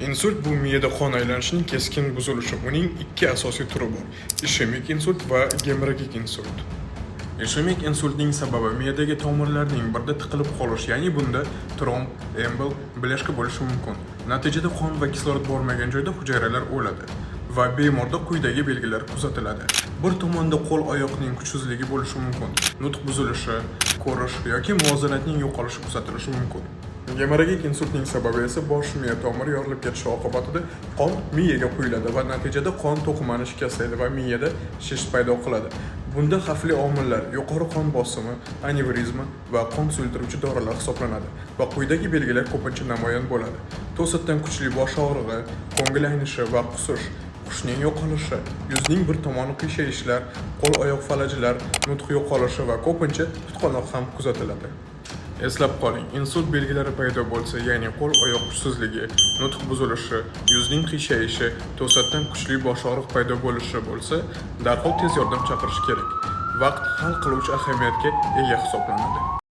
Insult bu miyada qon aylanishining keskin buzilishi. Uning ikki asosiy turi bor: ishemik insult va gemorragik insult. Ishemik insultning sababi miyadagi tomirlarning birda tiqilib qolishi, ya'ni bunda tromb, embol, бляшка bo'lishi mumkin. Natijada qon va kislorod bormagan joyda hujayralar o'ladi va bemorda quyidagi belgilar kuzatiladi. Bir tomonda qo'l-oyoqning kuchsizligi bo'lishi mumkin, nutq buzilishi, ko'rish yoki muvozanatning yo'qolishi kuzatilishi mumkin. Gemorragik insultning sababi esa bosh miya tomiri yorilib ketishi oqibatida qon miyaga quyiladi va natijada qon to'qimani shikastlaydi va miyada shish paydo qiladi. Bunda xavfli omillar yuqori qon bosimi, anevrizma va qon suyultiruvchi dorilar hisoblanadi va quyidagi belgilar ko'pincha namoyon bo'ladi: to'satdan kuchli bosh og'rig'i, ko'ngil aynishi va qusish, hushning yo'qolishi, yuzning bir tomoni qiyshayishlar, qo'l-oyoq falajlar, nutq yo'qolishi va ko'pincha tutqanoq ham kuzatiladi. Eslab qoling, insult belgilari paydo bo'lsa, ya'ni qo'l-oyoq kuchsizligi, nutq buzilishi, yuzning qiyshayishi, to'satdan kuchli bosh og'riq paydo bo'lishi bo'lsa, darhol tez yordam chaqirish kerak. Vaqt hal qiluvchi ahamiyatga ega hisoblanadi.